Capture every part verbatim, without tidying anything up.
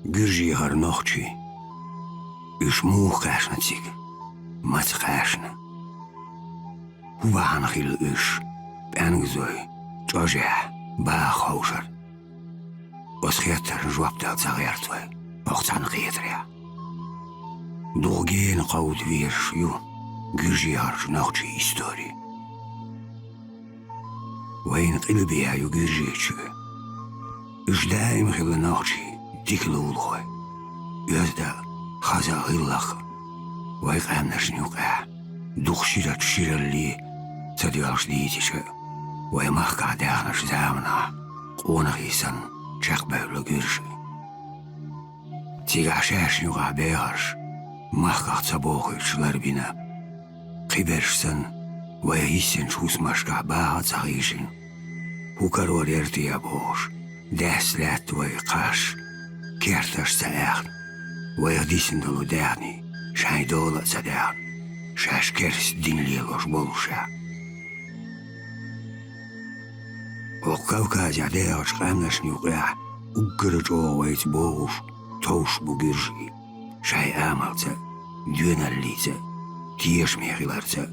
Гуьржий хӀара нохчий? Уьш муха кхаьчна цига? Маца кхаьчна? ХӀун бахьана хилла уьш пӀенгазой чӀожехь баха ховшар? Оцу хеттарна жоп дала ца гӀерта вай хӀокху цхьана кхетарехь. Дукха гена кховда везаш ю гуьржий хӀарчу нохчийн истори. Вайна къилбехьа ю гуьржийн чоь. Уьш даим хилла нохчийн дика лулахой. Оьзда а, хаза а, гӀиллакх а. Вай къаьмнашна юкъахь дукха ширачу ширалле ца доьлхуш дийцича а, вай махкахь даьхначу заманахь къонахий санна чекхбевлла гуьржий. Цигахь шаьшна юкъахь бехарш махках ца бохуьйтуш ларбина. Кхиберш санна, вай йиссинчу хӀусамашкахь баха а ца хийшина, хӀун карор яра те бохуш, даьсса лаьтта вай кхаш, керташ ца аьхна, вайх дисина долу даьхний шайн дола а ца даьхна, шаьш керста дин лелош болушехь. ХӀокху Кавказехь дехачу къаьмнашна юкъахь уггара чӀогӀа вайца богӀуш, товш бу гуьржий, шайн амалца а, доьналлица а, тешаме хиларца а,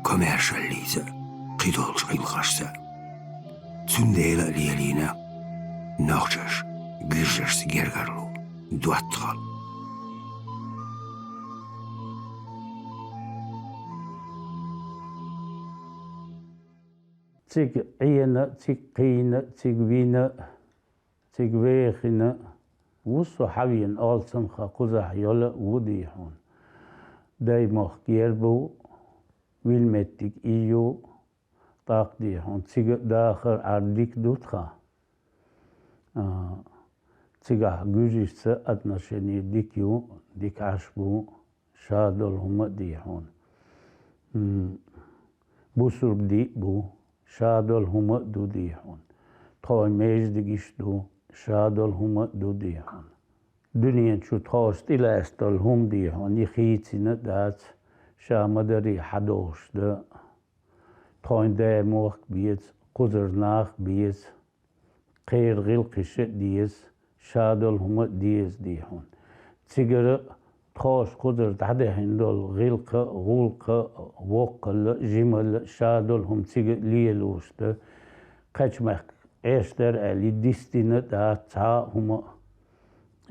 комаьршаллица а, кхидолчу гӀиллакхашца а. Цундела а лелийна нохчаша гуьржашца гергарло, доттагӀалла. Цига Ӏена, цига кхийна, цига вина, цига вехина ву со хьавена, олцамха кхузахь йола а ву дий хьуна. Даймохк ер бу, вилла меттиг и ю, тӀаккха дий хьуна цига а дахар Ӏар дика ду тхан. А, цигахь гуьржашца отношение дика ю, дика Ӏаш бу, ша долу хӀума а дий хьуна. М, бусулба диъ бу, ша долу хӀума а ду дий хьуна. Тхойн междигиш ду, ша долу хӀума а ду дий хьуна. Дуьнен чу тхоша тӀелаьцна долу хӀума дий хьуна, и хийцина а дац, ша ма-дарра хьадохуш дан. Тхойн даймохк беза, кхузара нах беза, кхеран гӀиллакхаш а деза, ша долу хӀума а деза дий хьуна. Цигара а тхоша кхузара дӀадаьхьна долу гӀиллакх а, гӀуллакх а, воккхалла а, жималла а, ша долу хӀума цига а лелош дан. Кхечу мехкан Ӏеш дара аьлла, и дисдина а дац цхьа а хӀума а.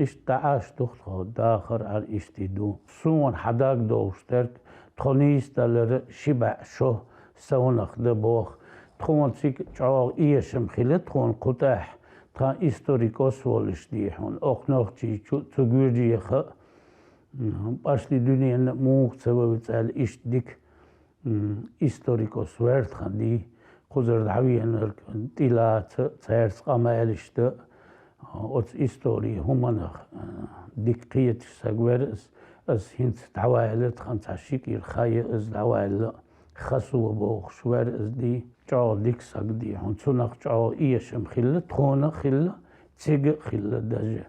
Иштта дӀа Ӏаш ду тхо, дахар Ӏар иштта ду. Суна хьан даг довш дерг, тхо нийса далара ши бӀе шо совнах дан боху. Тхуна цига чӀогӀа эшам хила тхуна кху тӀехь, тхан историкос волуш дий хьуна, окху Нохчийчу, цу Гуьржеха а, м, пӀаьрси дуьненна а муха ца вевза аьлла, иштта дика м, историкос ваьртхан дий, кхузара дӀавеанарг тӀелаца, цаьрца къамелаш дан, оцу историн хӀуманах, а, дика кхеташ саг вара ас, ас хӀинца дӀаваьлла тхан цхьа ши кӀира хан я ас дӀаваьлла, Хасо бохуш вара ас дий, чӀогӀа дика саг дий хьуна, цунах чӀогӀа эшам хилла, тхуна а хилла, цига а хилла даже.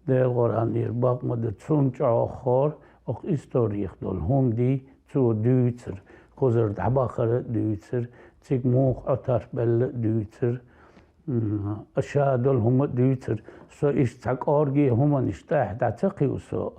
Делан Къуръанера бакъ ма ду, цунна чӀогӀа хуур, окху историх долу хӀума дий, цо дуьйцура, кхузара дӀабахара а дуьйцура, цига муха Ӏотарх белла а дуьйцура, м, ша долу хӀума а дуьйцура. Со иштта цхьа кӀорге хӀуманаш тӀехь дӀа ца кхийва со,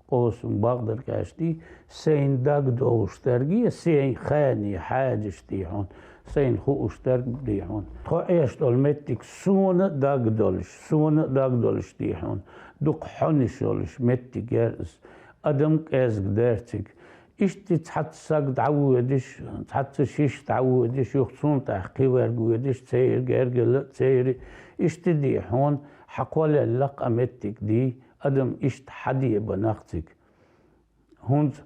къосам бакъдерг аьшна дий, сайна даг довш дерг я, сайна хене хьаьжаш дий хьуна, сайна хууш дерг дий хьуна. Тхо Ӏеш долу меттиг суна а даг долуш, суна а даг долуш дий хьуна. Дукха хьонаш йолуш меттиг яра иза. Адам кӀезга дара цига. Иштта цхьацца саг дӀавоьдуш, цхьацца шиша дӀавоьдуш, юха цунна тӀехь кхин верг воьдуш, церан гергала а, церан. Иштта дий хьуна, хьан кхоллаелла-кх а меттиг дий, адам иштта хьадебанах цига. ХӀунца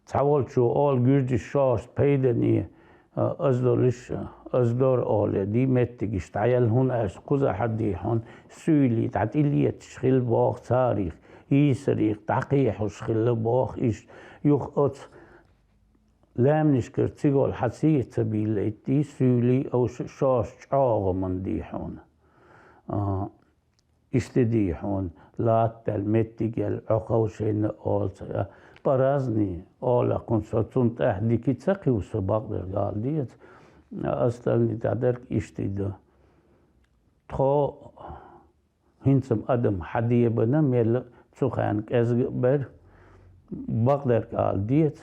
цхьаволчо олу гуьржаш шоашта пайдане, а, аз долуш, а, аз дора олу, дий меттигаш дӀаелла, хӀунда аьлча кхузахь а дий хьуна суьйлий дӀа тӀелеташ хилла боху царих, йийсарих дӀакхехьуш хилла боху иштта. Юха оцу лаьмнашкара цигахь хьан сий ца бийллайта дий суьйлий, овш шоаш чӀогӀа ма дий хьуна. А, Иштта дий хьуна, латта аьлла, меттиг аьлла, Ӏоховшийна олу ца, по-разному олу кхунна со, цунна тӀехь дика ца кхийва со, бакъдерг ала деза. Остальное дӀадерг иштта ду. Тхо ХӀинца-м адам хьадебана, мел цу хенахь кӀезга а бара. Бакъдерг ала деза,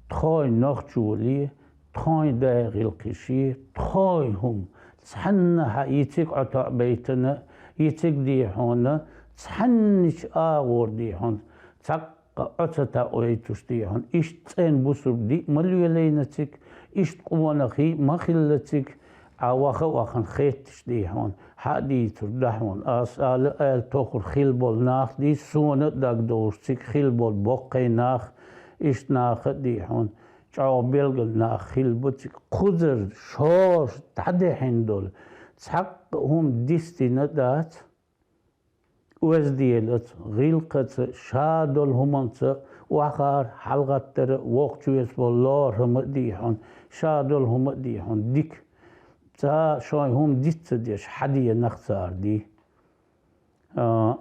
тхойн нохчале, тхойн дай гӀиллакхе, тхойн хӀума, цхьаннахьа йициг ӀотоӀабайтина, йициг дий хьуна, цхьаннечу агӀор дий хьуна, цхьаккха Ӏо ца тоьуьйтуш дий хьуна, иштта цӀена бусург диъ ма лелийна цига, иштта къонахий ма хилла цига, Ӏа ваха а вахана хетташ дий хьуна, хьа а дийцур ду хьуна. Ас ала аьлла тохара хилла болу нах дий, суна а дагадогӀуш цига хилла болу боккхий нах, иштта нах а дий хьуна, чӀогӀа билггал нах хилла бу цига. Кхузара шоша дӀадехьина долу цхьаккха а хӀума дистина дац. Оьзделаца, гӀиллакхаца, ша долу хӀуманца, охьахара, хьалагӀаттара, воккхачу веса болу лорхӀам а дий хьуна, ша долу хӀума а дий хьуна, дика. Цкъа шайн хӀума диц ца деш, хьадеанах цара дий. А,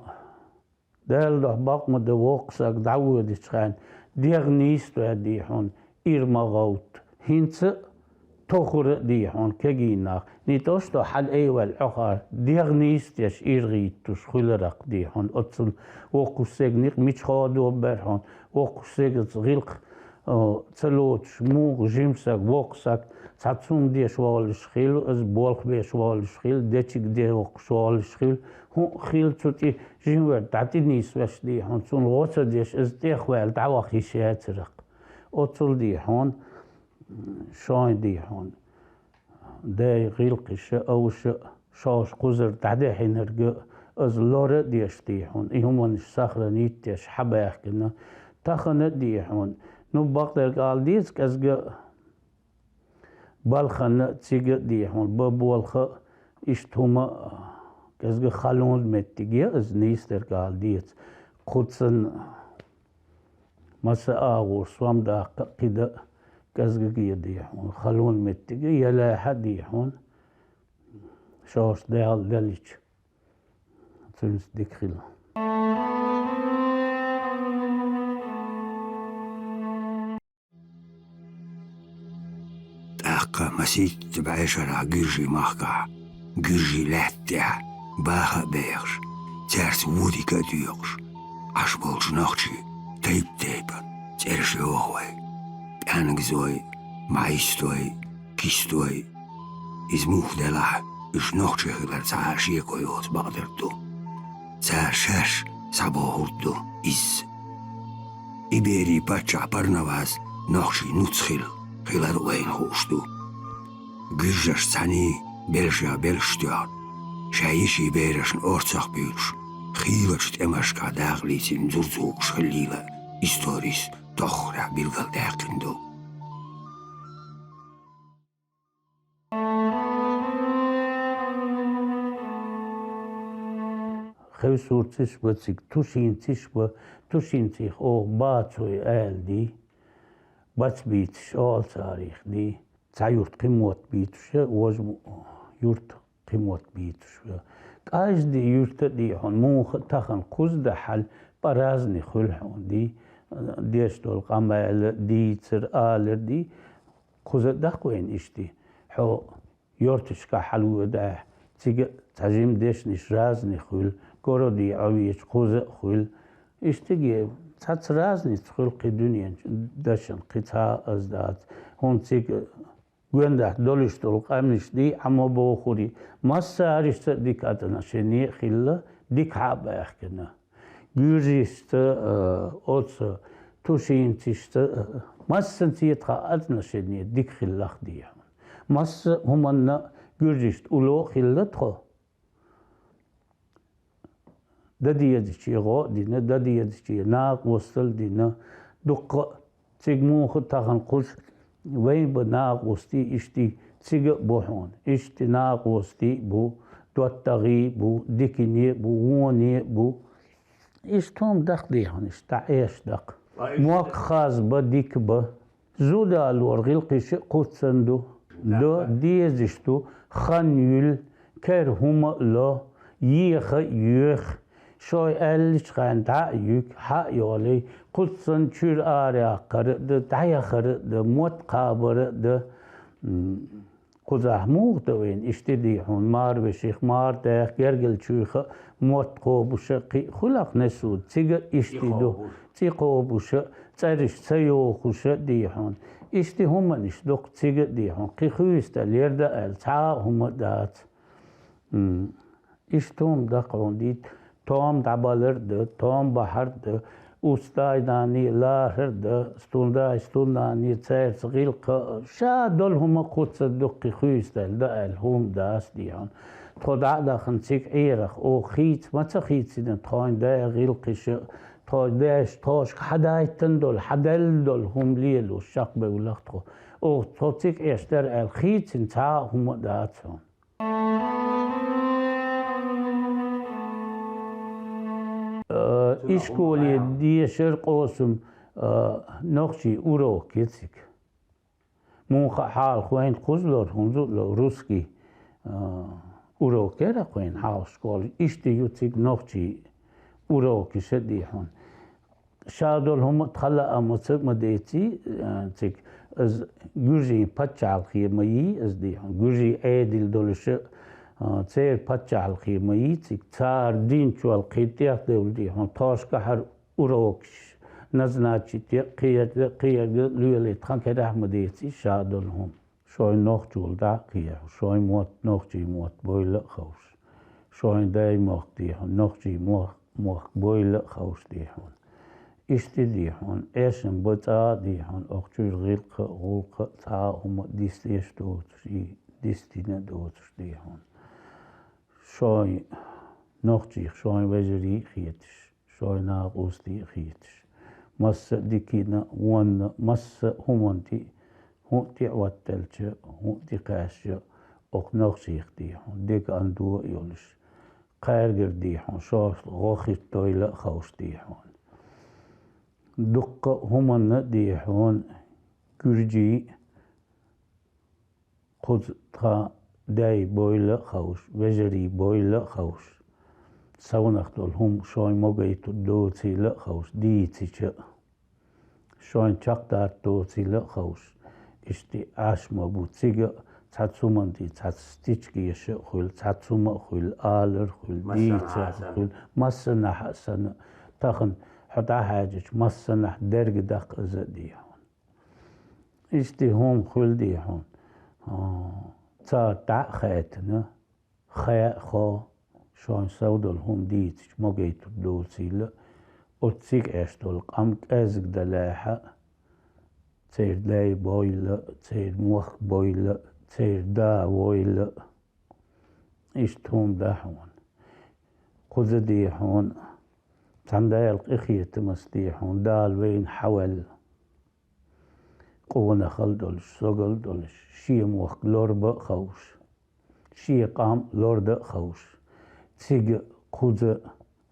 Дала дуьхьа бакъ ма ду, воккха саг дӀавоьдучу хенахь, дегӀ нийса дой дий хьуна, ира ма гӀовтта. ХӀинца а тохара а дий хьуна кегий нах, не то что хьала айвелла Ӏохара, дегӀ нийса деш ира гӀиттуш хуьларакх дий хьуна. Оццул воккхачу стеган некъ мича ходо бара хьуна, воккхачу стегаца гӀиллакх, о, ца лоцуш, муха жима саг, воккха саг, цхьацца хӀума деш волуш хилла, иза болх беш волуш хилла, дечиг де воккхуш волуш хилла, хӀун а хилла цу тӀе жима вер дӀатӀенисвеш дий хьуна, цунна гӀо ца деш, иза тӀехваьлла дӀаваха йиш яцаракх. Оццул дий хьуна, шайн дий хьуна, дай гӀиллакхаша а, овша а, шоша кхузара дӀадехьинарг а, иза лор а деш дий хьуна, и хӀуманаш сохранить деш хьабаьхкина, тахана а дий хьуна. Ну, бакъдерг ала деза, кӀезга а балхана а, цига а дий хьуна, бан болх а, иштта хӀума а, кӀезга а халонан меттиг я иза, нийсдерг ала деза. Кхузза Масса агӀор сом даккха а, кхин дан а кӀезгага дий хьуна, халонан меттиг а, ялахь а дий хьуна, шоша Дала деллачу, цуьнца дика хила. ТӀаккха масийтта бӀешарахь Гуьржийн махкахь, Гуьржийн лаьтта тӀехь баха а бехаш, цаьрца вон дика а доькъуш, Ӏаш болчу нохчийн тайп-тайпана цӀераш йоху вай: пӀаьнгазой, маьӀистой, кистой. Иза муха делахь, уьш нохчий хилар цхьа а шеко йоцу бакъдерг ду. Цара шаьш схьабохург ду изза. Иберин паччахь Парнаваз нохчийн нуц хилла, хилар а вайна хууш ду. Гуьржаш цхьаьний белшех белш тоьхна, шайн йишин берашна орцах буьйлуш, хийлачу тӀемашкахь дакъа лийцина зур зугуш хиллийла, историс тоххарехь билгалдаьккхина ду. Хевсурцаш бан цига, тушинцаш бан, тушинцех оха бацой ала дий, бац бийцаш оха царих дий, цхьа юрт кхин мотт бийцаш я, важа юрт кхин мотт бийцаш я. Каждый юрта дий хьуна, муха а тахана кхуза дан хьал по-разному хуьлу хьуна дий, деш долу къамел а, дийцар, алар дий, кхуза а даккха вайна иштта. Хьо Йорташка хьалавоьдахь, цига а цхьа жима дешнаш разный хуьлу, городе Ӏовечу кхуза а хуьлу. Иштта цхьацца разница хуьлу кхин дуьнен дашна, кхин цхьа а аз дац. ХӀунда цига гондахь долуш долу къаьмнаш дий, Ӏа ма бохурий, массаришца а дика отношение а хилла, дика хьа а баьхкина. Гуьржишца а, оцу тушинцишца а, массанца тхан отношение дика хилла дий хьуна. Масса а хӀуманна гуьржишна улло а хилла тхо. Дан дезачу гӀо а дина, дан дезачу накъостал а дина, дуккха а цига муха а тахана кхуза вайн бан накъостий, иштта цига а бу хьуна. Иштта накъостий а бу, доттагӀий а бу, дикане а бу, воне а бу. Иштта хӀума даккха дий хьуна, иштта дӀаэш даккха. Мохк хаза бан, дика бан. Зуда лор гӀиллакхаш а кхуссун ду. Дан дезаш ду, хан юьллу, кара хӀума а ло, еха а йоьху, шой аьллачу хенахь дӀа а юьгу, хьа а йолий, кхуссун чуьра араяккхар а дан, дӀаяхар а дан, мотт кхабар а дан. М, Кхузахь муха ду вайна иштта, дий хьона, марвеших, мардаех, гергалчуьйха мотт кхобуша, кхин а хуьлу-кх несуда, цига а иштта ду. ЦӀи кхобуша, цӀераш ца йохуша, дий хьона. Иштта хӀуманаш ду-кх цига а, дий хьона. Кхин хуьйста лерда аьлла, цхьа а хӀума дац. М. Иштта хӀума ду-кх хьуна дийта, тоам дӀабалар а ду, тоам бахьар а ду, уьстагӀий-нанний лархӀар а ду, стундай-стуннанний цаьрца гӀиллакх а, ша долу хӀума кхуьссур ду-кх кхин хуьйста аьлла, дан аьлла хӀума дац, дий хьона. Тхо дӀа а дахана цига Ӏерах, оха хийца ма ца хийцина тхойн даьй гӀиллакхаш а, тхойн даьша тхошка хьадайтина долу, хьаделла долу хӀума лелош чекхбевлла-кх тхо. Оха тхо цига Ӏеш дара аьлла хийцина цхьа а хӀума а дац хьуна. Э, ишколе дешар къосам, э, нохчийн урок ю цига. Муха а хьалха вайна кхузлура, хӀунда аьлча русский, э, урок яра-кх вайна хьалха школе. Иштта ю цига нохчийн урокаш а, дий хьона. Ша долу хӀума тхан лаамца ма деций, а, цига, иза гуьржийн паччахьалкхе ма йий иза, дий хьона, гуьржийн Ӏедал долуша, а, церан паччахьалкхе ма йий цига, цара динчул кхин тӀехдевлла, дий хьона, тхошкахьара урокаш назначить е, кхерга, кхерга лелий тхан керахь ма деций ша долу хӀума. Шайн нохчул дӀа а кхехьа, шайн мотт, нохчийн мотт бойла а ховш. Шайн дай мохк, дий хьона, нохчийн мох-, мохк бойла а ховш, дий хьона. Иштта, дий хьона, эшам бан цӀа а, дий хьона, окху чуьра гӀиллакх а, гӀуллакх а, цхьа а хӀума дисдеш доцуш, и дисдина доцуш, дий хьона. Шайн нохчех, шайн вежарий а хеташ. Шайн накъостий а хеташ. Масса а дикина, вонна, масса а хӀуманна тӀе, хӀун а тӀе а оттаделча, хӀун а тӀе кхаьчча, окху нохчех, дий хьона, деган андо а йолуш, кхаьргара, дий хьона, шоашла гӀо хӀиттойла а ховш, дий хьона. Дуккха а хӀуманна, дий хьона, гуьржий, кхуза тхан дай бойла а ховш, вежарий бойла а ховш, совнах долу хӀума шайн могайтур доцийла а ховш, дийцича а, шайн чекхдатта доцийла а ховш, иштта Ӏаш ма бу. Цига а цхьацца хӀуманна тӀе цхьацца стичкеша а хуьлу, цхьацца хӀума а хуьлу, алар а хуьлу, дийцар а хуьлу, массанхьа а санна, тахана хьо дӀахьаьжча, массанхьа дерг даккха иза а, дий хьона. Иштта хӀума хуьлу, дий хьона. А, цара дӀа а хаьттина, хаа а хо, шайн сов долу хӀума дийцича могайтур доцийла, оцу цига Ӏеш долу къам кӀезиг далахь а, церан дай бойла а, церан мохк бойла а, церан да войла а. Иштта хӀума дан хьуна. Кхуза, дий хьона, цхьана Дала къинхетамца, дий хьона, Дала вайна хьаваьлла. Къонахалла долуш, согалла долуш, шен мохк лорба а ховш, шен къам лорда а ховш, цига, кхуза,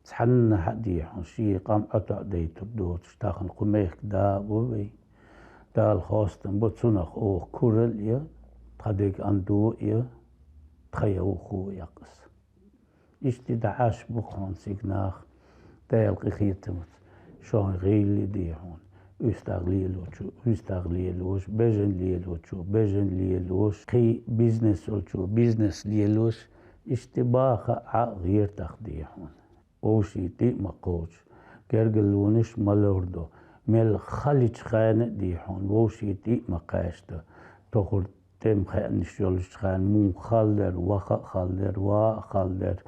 цхьаннахьа а, дий хьона, шен къам ӀотаӀдайтур доцуш, тахана кху мехкан да а ву вай. Дала хастам бо цунах оха куралла а, тхан деган андо а, тхан йовхо а яккха аса. Иштта дӀа Ӏаш бу хьуна цига нах, Дала къинхетамца, шайн гӀийла, дий хьона, уьстагӀ лелочо уьстагӀ лелош, бежан лелочо бежан лелош, кхин бизнес олчо бизнес лелош, иштта баха Ӏа а гӀертах, дий хьона. Вовшийн тӀе а ма кхочу, гергарлонаш а ма лордо, мел халича хана а, дий хьона, вовшийн тӀе а ма кхаьчда, тохар тӀе ма хаьънаш йолчу хана муха хала дара, ваха а хала дара, ван а хала дара.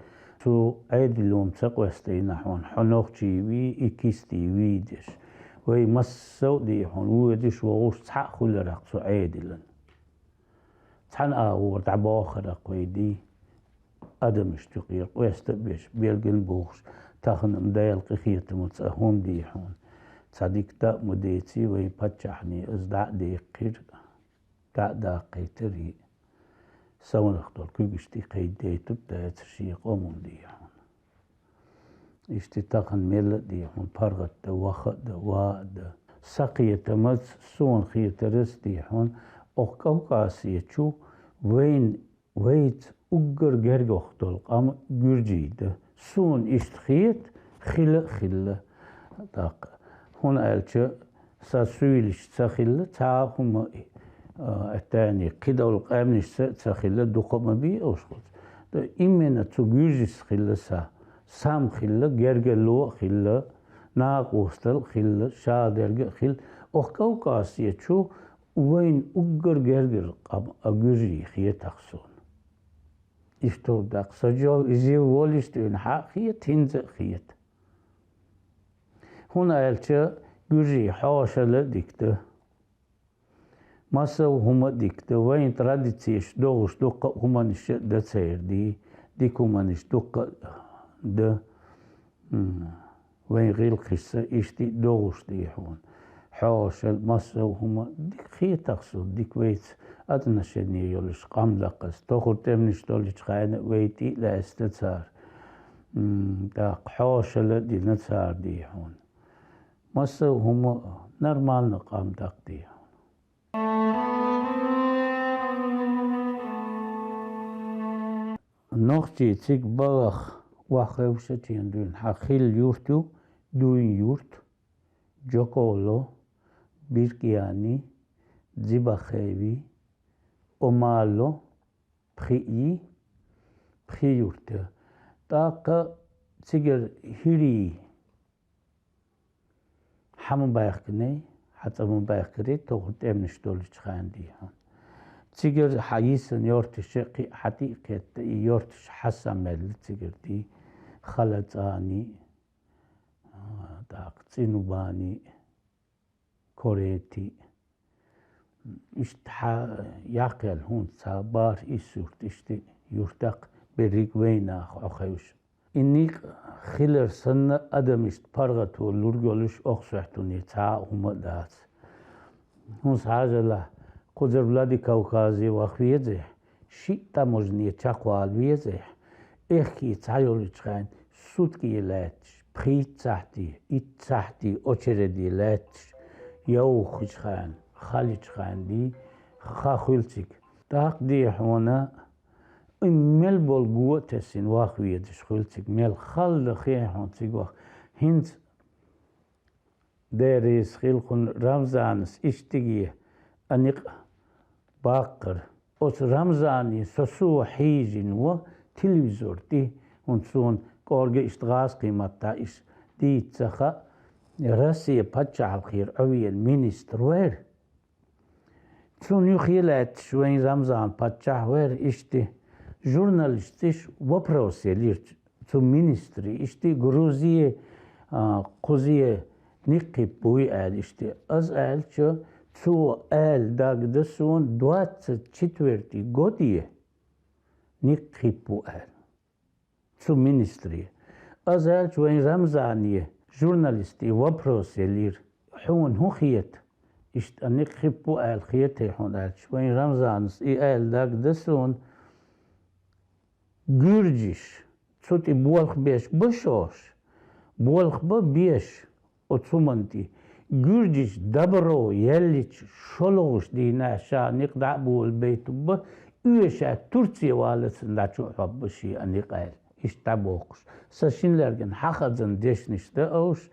Цу Ӏедало ма ца къоьстийна хьуна, хьо нохчий вий, и кистий вий деш. Вай массо а, дий хьона, воьдуш вогӀуш цхьаъ хуьларах цу Ӏедалан. Цхьана агӀор дӀабоххарах вай дий, адамашта юкъера къоьста а беш, билггал а бохуш, тахана-м Дала къинхетамца а хӀума, дий хьона. Цхьа дика да а ма деций, вайн паччахьне иза дӀа а деккхира. ДӀа а даккхийтар и, совнах долу куьгаш тӀе кхайдайтург дацар шен къоман, дий хьона. Иштта тахана мел а, дий хьона, паргӀат дан, ваха а дан, ван а дан. Сан кхетамаца, суна хетарца, дий хьона, окху Кавказе чу вайна, вайца уггар гергахь долу къам гуьржий дан. Суна иштта хета, хила а хилла. ТӀаккха, хӀунда аьлча, сан суьйлаш ца хилла, цхьа а хӀума и, А, аьттани, кхыдолу къаьмнашца а ца хилла, дукха а ма бий оцу кхуза. Ткъа именно цу гуьржашца хилла са, сам хилла, гергарло а хилла, накъосталла а хилла, шадерг а хилла. Оха Кавказе чу вайна уггар гергара къам а гуьржий хетахь суна. Иштта даккха сан жоп иза волуш дуьйна хьан а хета, хӀинца а хета. ХӀунда аьлча гуьржий хьошалла а дика ду. Массо а хӀума а дика ду, вайн традицеш догӀуш дуккха а хӀуманаш а дан церан ди, дика хӀуманаш дуккха а дан. М, вайн гӀиллакхаш а иштта а догӀуш ди хьуна. Хьошалла, массо а хӀума дика хетахь суна, дика вайца отношени йолуш къам даккха ас. Тохара тӀемнаш долчу хенахь вай тӀе а лаьцна цара. М, тӀаккха хьошалла а дина цара ди хьуна. Массо а хӀума нормально къам даккха ди хьуна. Нохчий цига балхах охьахевшича дуьйна хьан хилла юрт ю, Дуьйн-Юрт, Джоколо, Биркияни, Дзибахеви, Омало, Пхиъ йий, пхи юрт ю. ТӀаккха цигара хӀирий хьан ма баьхкинай, хьан цӀа ма баьхкирий, тохара тӀемнаш долчу хенахь ди хьуна. Цигара хьан йисина йорташ а кхин а хьан тӀе а кхетта, и йорташ хьан самаьлла цигара ди, Хала-ЦӀани, а, тӀаккха ЦӀинубани, Корети. Иштта хьан яккхийла хӀунда ца бара исс юрт, иштта юртах берриг вайнах Ӏохевша. И некъ хилар санна, адам иштта паргӀато лург йолуш окху сохьтуне цхьа а хӀума а дац. ХӀунда аьлча, кхузара Владикавказе ваха везахь, шиъ таможне чекхвала везахь, эххий цхьа йолчу хенахь сутки лаьтташ, пхийтта сахьтий, итт сахьтий очереде лаьтташ, йовхачу хенахь, халачу хенахь ди, хан хуьлу цига. ТӀаккха ди хьуна, и мел болу го а тесина ваха везаш хуьлу цига, мел хала дан хи хьуна цига ваха. ХӀинца Дела реза хила кхунна Рамзанас иштта а некъ баккхара. Оцу Рамзане со сов хьийжина ву телевизор тӀе, хӀунда суна кӀорга иштта гӀазкхийн маттахь иштта дийца ца хаьа, Россия паччахьалкхера Ӏовена министр вара. Цунна юххе лаьтташ вайн Рамзан паччахь вара иштта. Журналисташ вопрос елира цу министре, иштта Грузие, а, кхузе некъ кхиппуй аьлла иштта. Ас аьлча, цо аьлла дагада суна двадцать четвёртый годе некъ кхиппу аьлла. Цу министре. Ас аьлча, вайн Рамзане журналисте вопрос елира: «Хьуна хӀун хета? Иштта некъ кхиппу аьлла хетий хьуна?» аьлча, вайн Рамзанас и аьлла дагада суна: «Гуьржаш цу тӀе болх беш ба шош, болх бан беш оцу хӀуманна тӀе. Гуьржаш добро еллачу шолгӀачу дийнахь ша некъ дӀа а болабайтург бан, оьшуш Турце валлалц дӀачу а хьоббуш шен а некъ», аьлла, иштта дӀабохкуш. Сан шина лергана хьан хазна дешнаш дан уьш,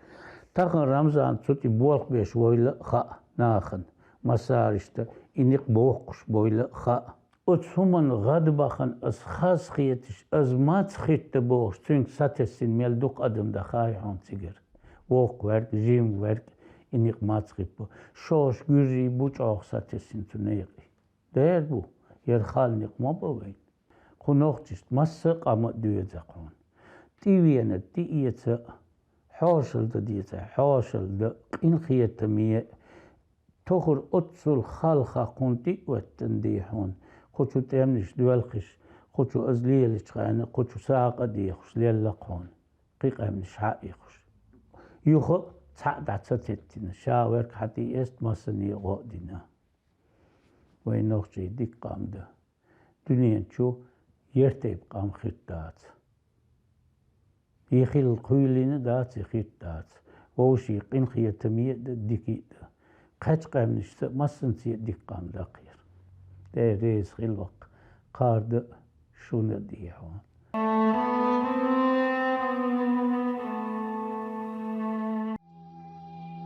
тахана Рамзан цу тӀе болх беш войла а хаьа нахана, массарашна и некъ бохкуш бойла а хаьа. Оцу хӀуманна гӀадбахана ас хазахеташ, ас маца хӀитта бохуш, цуьнга сатесна мел дукха адам даха хьуна цигара. Воккхаверг, жимаверг, и некъ маца хӀитта бу. Шоша гуьржий бу чӀогӀа сатесна цу некъе. Дера бу, яра хала некъ ма бан вайн. Кху нохчашна масса а къам а доьза кхуьнан. ТӀевенар тӀеэца а, хьошалла дан деза хьошалла дан, къинхетаме а, тохара оццул хала хан кхунна тӀе а оьттина ди хьуна, кху чу тӀемнаш доьлхуш, кху чу ас лелачу хенахь, кху чу сагӀа а дехуш лелла кхуьнан, кхин къаьмнаш хьа а ихуш. Юха а цхьаъ дӀа ца теттина, ша верг хьа тӀеэцна, массане а гӀо а дина. Вайн нохчий дика къам дан. Дуьнен чу яра тайпа къам хир дац. И хилла кхоьлина дац, и хир дац. Вовшийн къинхетаме а дан, дика а дан. Кхечу къаьмнашца а, массанца а дика къам дан кхера. Дела реза хила ваккха, кхарда а, шуна а дехьо.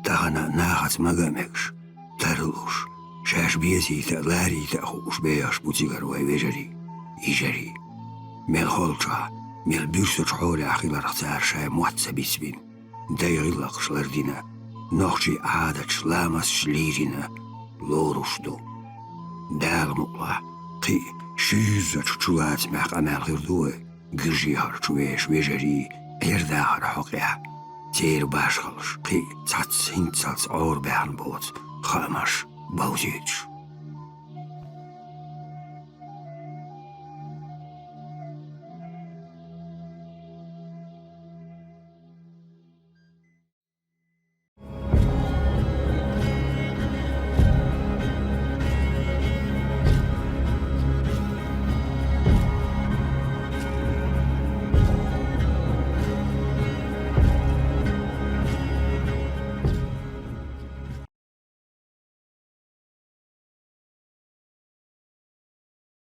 Тахана нахаца мага а мегаш, тарлуш, Шаьш безийта а, ларийта а хууш бехаш бу цигара вай вежарий, йижарий. Мел холчохь, мел буьрсачу хьолехь хиларх цара шайн мотт ца бицбина, дай гӀиллакхаш лардина, нохчийн Ӏадаташ, ламасташ лийрина лоруш ду. Дала мукъалахь, кхин а ши юьззачу чулацамехь къамел хир ду вай, гуьржехьарчу вешан вежарий, Ӏер-дахаран хьокъехь, церан башхаллаш, кхин а цхьацца хӀинццалц Ӏорабаьхна боцу хаамаш бовзуьйтуш.